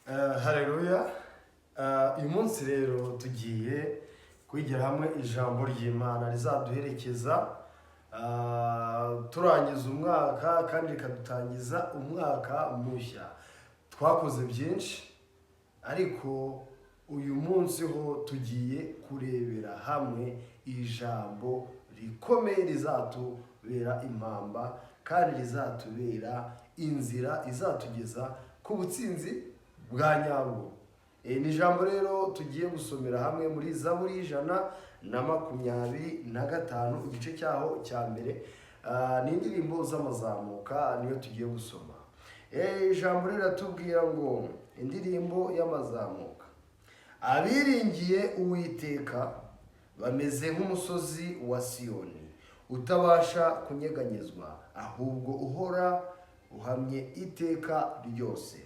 Haleluya. Uyu munsi rero tugiye kwigira hamwe ijambo ry'Imana rizaduherekeza turangiza umwaka kandi rikadutangiza umwaka mushya. Twakoze byinshi, ariko uyu munsi ho tugiye kurebera hamwe ijambo rikomeye rizatubera impamba kandi rizatubera inzira izatugeza ku butsinzi bwa nyabwo. Ni ijambo rero tugiye gusomera hamwe muri Zaburi 125, igice cyaho cya mbere. Ni indirimbo z'amazamuka niyo tugiye gusoma. Ijambo rero riratubwira ngo indirimbo y'amazamuka: abiringiye Uwiteka bameze nk'umusozi wa Siyoni utabasha kunyeganyezwa, ahubwo uhora uhamye iteka ryose.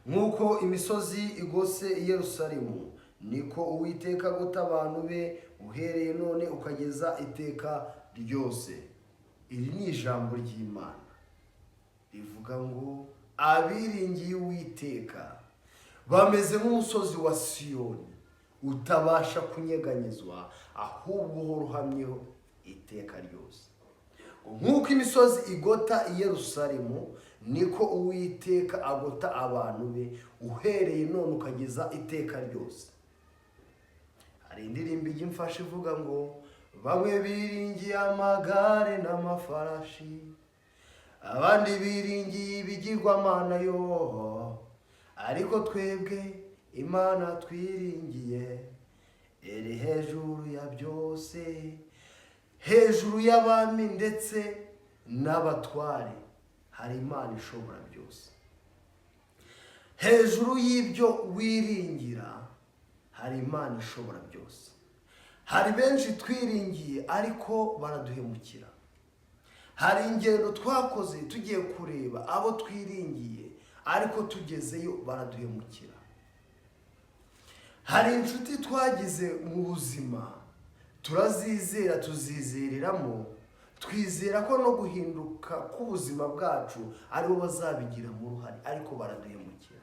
Nk'uko imisozi igose i Yerusalemu, niko Uwiteka agota abantu be uhereye none ukageza iteka ryose. Iri ni ijambo ry'Imana rivuga ngo abiringiye Uwiteka bameze nk'umusozi wa Siyoni utabasha kunyeganyezwa, ahubwo uhora uhamyeho iteka ryose. Nk'uko imisozi igota i Yerusalemu, niko Uwiteka agota abantu be uhereye none ukageza iteka ryose. Hari indirimbo ijya imfasha ivuga ngo bamwe biringiye amagare n'amafarashi, abandi biringiye ibigirwamana yo, ariko twebwe Imana twiringiye iri hejuru ya byose, hejuru y'abami ndetse n'abatware. Hari Imana ishobora byose. Hejuru y'ibyo wiringira hari Imana ishobora byose. Hari benshi twiringiye ariko baraduhemukira. Hari ingendo twakoze tugiye kureba abo twiringiye, ariko tugezeyo baraduhemukira. Hari inshuti twagize mu buzima, turazizera, tuzizereramo, twizera ko no guhinduka k'ubuzima bwacu aribo bazabigiramo uruhare, ariko baraduhemukira.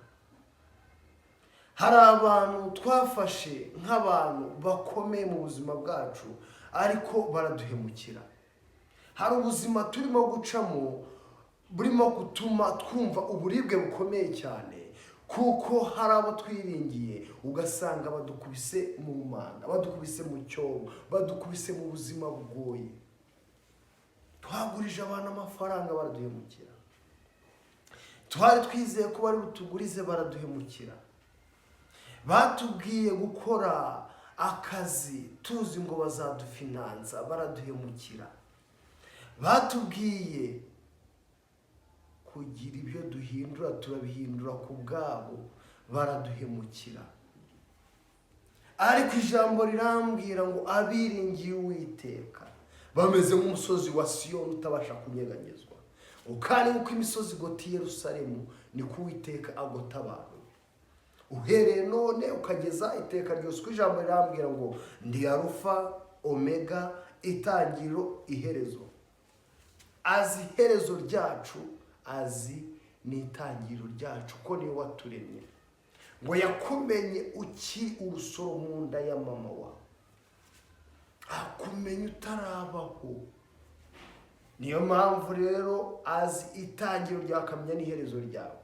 Hari abantu twafashe nk'abantu bakomeye mu buzima bwacu, ariko baraduhemukira. Hari ubuzima turimo gucamo burimo gutuma twumva uburibwe bukomeye cyane, kuko hari abo twiringiye ugasanga badukubise mu manga, badukubise mu cyobo, badukubise mu buzima bugoye. Twagurije abantu amafaranga baraduhemukira. Twari twizeye ko bari butugurize, baraduhemukira. Batubwiye gukora akazi tuzi ngo bazadufinansa, baraduhemukira. Batubwiye kugira ibyo duhindura, turabihindura ku bwabo, baraduhemukira. Ariko ijambo rirambwira ngo abiringiye Uwiteka bameze nk'umusozi wa Siyoni utabasha kunyeganyezwa. Kandi nk'uko imisozi igota i Yerusalemu, niko Uwiteka agota abantu uhereye none ukageza iteka ryose. Uko ijambo rirambwira ngo ndi Arufa Omega, itangiriro, iherezo. Azi iherezo ryacu, azi n'itangiriro ryacu, ko niwe waturemye. Ngo yakumenye ukiri urusoro mu nda ya mama wawe, akumenya utarabaho. Niyo mpamvu rero azi itangiriro ryawe, akamenya n'iherezo ryawe.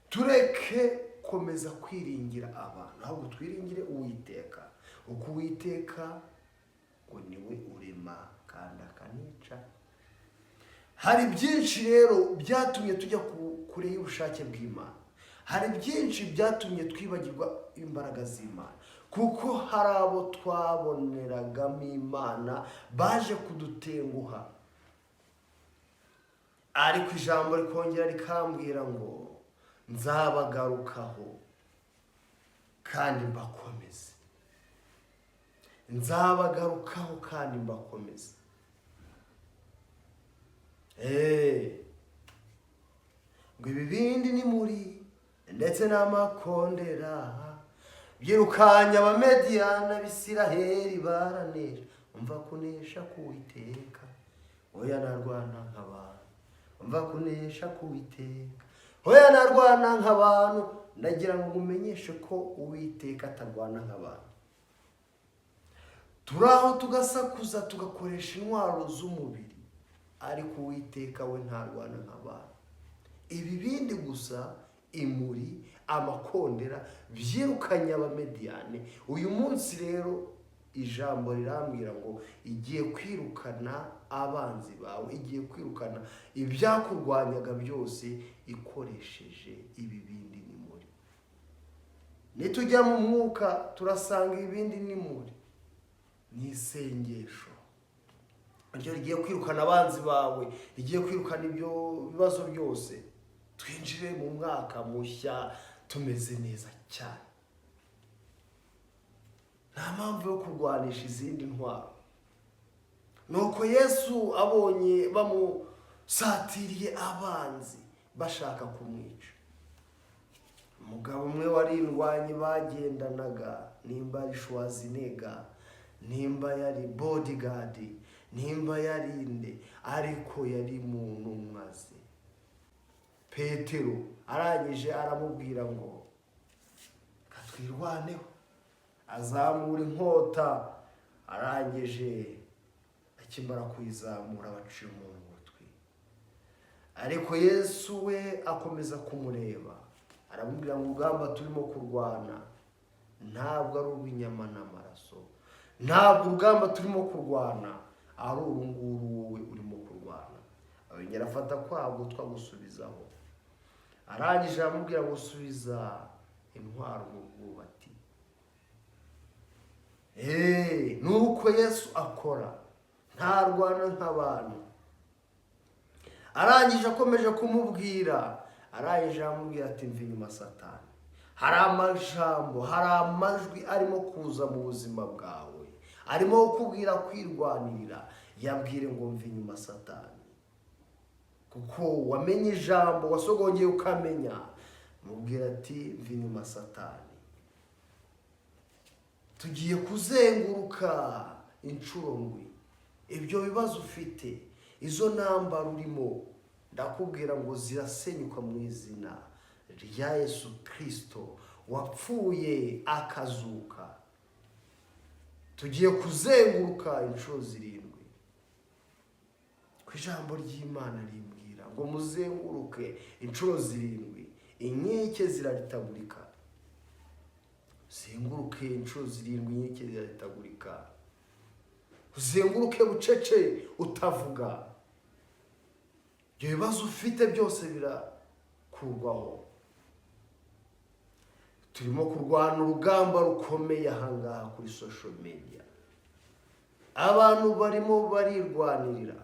Tureke komeza kwiringira abantu, ahubwo twiringire Uwiteka, uko Uwiteka ngo niwe urema kandi akanica. Hari byinshi rero byatumye tujya kure y'ubushake bw'Imana. Hari byinshi byatumye twibagirwa imbaraga z'Imana, kuko hari abo twaboneragamo Imana baje kudutenguha. Ariko ijambo rikongera rikambwira ngo nzabagarukaho kandi mbakomeze, nzabagarukaho kandi mbakomeze. Ngo ibibindi ni muri ndetse n'amakondera byirukanye Abamediyani, Abisiraheli baranesha. Umva kunesha k'Uwiteka, oya narwana nk'abantu. Umva kunesha k'Uwiteka. Hoya, ntarwana nk'abantu. Ndagira ngo umenyeshe ko Uwiteka atarwana nk'abantu. Turi aho tugasakuza, tugakoresha intwaro z'umubiri, ariko Uwiteka we ntarwana nk'abantu. Ibi bindi gusa, imuri, amakondera byirukanye Abamediyane. Uyu munsi rero ijambo rirambwira ngo igiye kwirukana abanzi bawe, igiye kwirukana ibyakurwanyaga byose ikoresheje ibi bindi n'imuri. Nitujya mu mwuka turasanga ibindi n'imuri ni isengesho ryo rigiye kwirukana abanzi bawe, rigiye kwirukana ibyo bibazo byose. Twinjire mu mwaka mushya tumeze neza cyane, nta mpamvu yo kurwanisha izindi ntwaro. Nuko Yesu abonye bamusatiriye, abanzi bashaka kumwica, umugabo umwe wari indwanyi bagendanaga, nimba ari Schwarzenegger, nimba yari bodyguard, nimba yari nde, ariko yari mu ntumwa ze, Petero, arangije aramubwira ngo reka twirwaneho. Azamura inkota, arangije akimara kuyizamura baciye umuntu ugutwi. Ariko Yesu we akomeza kumureba, aramubwira ngo urugamba turimo kurwana ntabwo ari urw'inyama n'amaraso, ntabwo urugamba turimo kurwana ari uru nguru wowe urimo kurwana. Arongera afata kwa gutwi agusubizaho, arangije aramubwira ngo subiza intwaro mu bwubati. Nuko Yesu akora, ntarwana nk'abantu. Arangije akomeje kumubwira, arangije aramubwira ati mva inyuma, Satani. Hari amajambo, hari amajwi arimo kuza mu buzima bwawe, arimo kukubwira kwirwanirira. Yabwire ngo mva inyuma, Satani, kuko wamenye ijambo, wasogongeye ukamenya. Mubwira ati mva inyuma, Satani. Tugiye kuzenguruka inshuro ndwi. Ibyo bibazo ufite, izo ntambara urimo, ndakubwira ngo zirasenyuka mu izina rya Yesu Kirisito wapfuye akazuka. Tugiye kuzenguruka inshuro zirindwi. Ku ijambo ry'Imana rimbwira ngo muzenguruke inshuro zirindwi, inkike ziraritagurika. Uzenguruke inshuro zirindwi, inkike ziraritagurika. Uzenguruke bucece utavuga, ibyo bibazo ufite byose birakurwaho. Turimo kurwana urugamba rukomeye ahangaha kuri social media. Abantu barimo barirwanirira,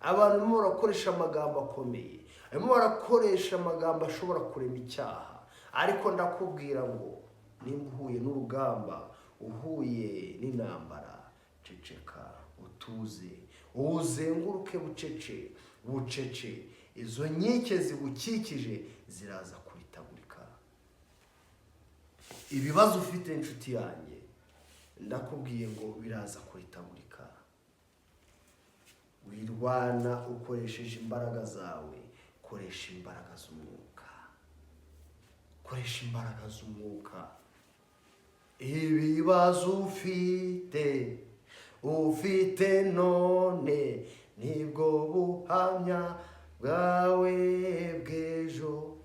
abantu barimo barakoresha amagambo akomeye, barimo barakoresha amagambo ashobora kurema icyaha. Ariko ndakubwira ngo nimba uhuye n'urugamba, uhuye n'intambara, ceceka, utuze, uzenguruke bucece bucece. Izo nkike zigukikije ziraza kuritagurika. Ibibazo ufite, inshuti yanjye, ndakubwiye ngo biraza kuritagurika. Wirwana ukoresheje imbaraga zawe, koresha imbaraga z'umwuka, koresha imbaraga z'umwuka. Ibibazo ufite none nibwo buhamya bwawe bw'ejo.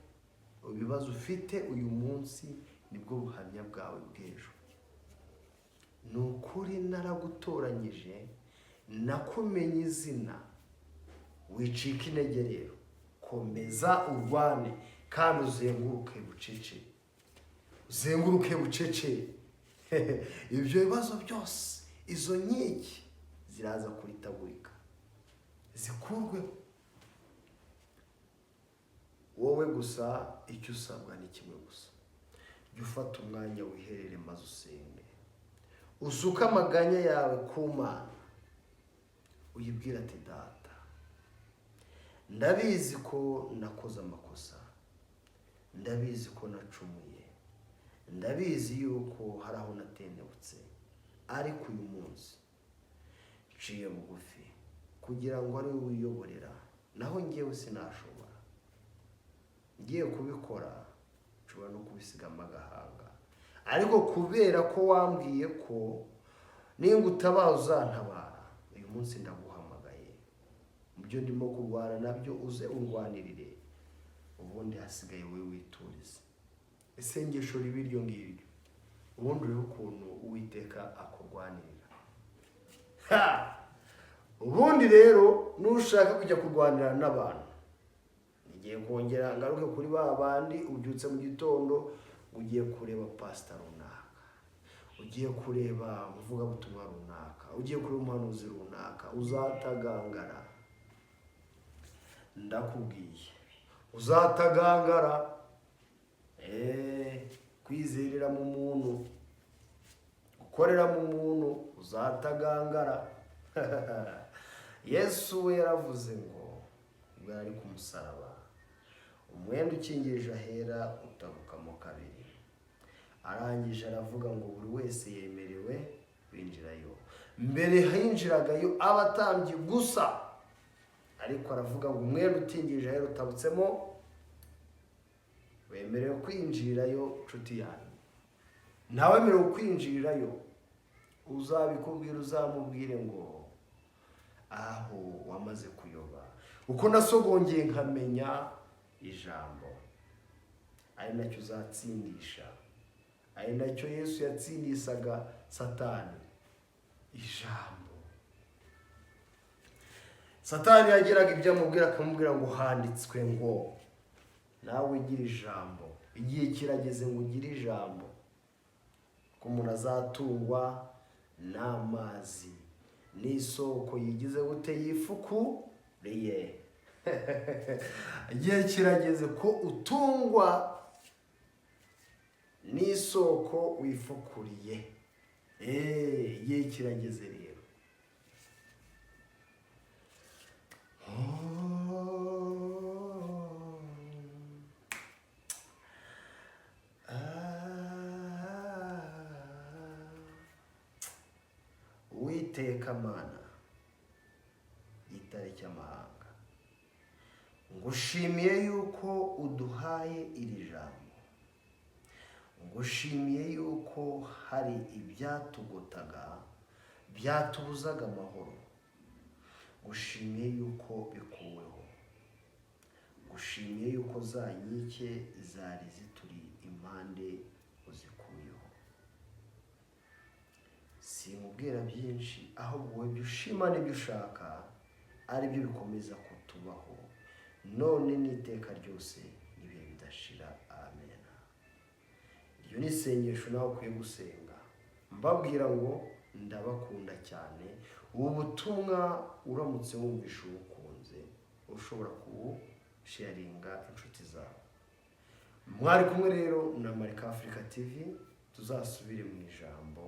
Ibibazo ufite uyu munsi nibwo buhamya bwawe bw'ejo. Ni ukuri naragutoranyije, nakumenye izina. Wicika intege rero, komeza urwane kandi uzenguruke bucece, uzenguruke bucece. Ibyo bibazo byose, izo nkike ziraza kuritagurika, zikurweho. Wowe gusa icyo usabwa ni kimwe gusa: jya ufata umwanya wiherere maze usenge, usuke amaganya yawe ku Mana, uyibwire ati Data, ndabizi ko nakoze amakosa, ndabizi ko nacumuye, ndabizi yuko hari aho natendebutse, ariko uyu munsi nciye bugufi kugira ngo ari we wiyoborera, naho ngewe sinashobora. Ngiye kubikora nshobora no kubisigamo agahanga, ariko kubera ko wambwiye ko ninga utabaza uzantabara, uyu munsi ndaguhamagaye. Mu byo ndimo kurwana nabyo uze undwanirire, ubundi hasigaye wowe witurize. Isengesho riba iryo ngiryo, ubundi urebe ukuntu Uwiteka akurwanirira. Ha! Ubundi rero nushaka kujya kurwanira n'abantu, ngiye kongera ngaruke kuri ba bandi ubyutse mu gitondo, ugiye kureba pasita runaka, ugiye kureba umuvugabutumwa runaka, ugiye kureba umuhanuzi runaka, uzatagangara. Ndakubwiye, uzatagangara. Kwizerera mu muntu, gukorera mu muntu, uzatagangara. Yesu we yaravuze ngo ubwo yari ku musaraba, umwenda ukingirije ahera utabukamo kabiri. Arangije aravuga ngo buri wese yemerewe kwinjirayo. Mbere hinjiragayo abatambyi gusa, ariko aravuga ngo umwenda ukingirije ahera utabutsemo, wemerewe kwinjirayo. Nshuti yanjye, ntawemerewe kwinjirayo. Uzabikubwira, uzamubwire ngo aho wamaze kuyoba. Uko nasogongeye nkamenya ijambo, ari nacyo uzatsindisha, ari nacyo Yesu yatsindishaga Satani, ijambo. Satani yageraga ibyo amubwira, akamubwira ngo handitswe ngo. Nawe ugira ijambo. Igihe kirageze ngo ugire ijambo, ko umuntu azatungwa n'amazi n'isoko yigize gute? Yifukuriye. Igihe kirageze ko utungwa n'isoko wifukuriye. Igihe kirageze rero. Uwiteka Mana, Gitare cy'amahanga, ngushimiye yuko uduhaye iri jambo. Ngushimiye yuko hari ibyatugotaga, byatubuzaga amahoro. Ngushimiye yuko bikuweho. Ngushimiye yuko za nkike zari zituri impande uzikuyeho. Sinkubwira byinshi, ahubwo wowe ibyo ushima n'ibyo ushaka ari byo bikomeza kutubaho none n'iteka ryose n'ibihe bidashira. Amen. Iryo ni isengesho nawe ukwiye gusenga. Mbabwira ngo ndabakunda cyane. Ubu butumwa uramutse wumvishe ubukunze, ushobora kuwusharinga inshuti zawe. Mwari kumwe rero na Marika Africa TV. Tuzasubire mu ijambo.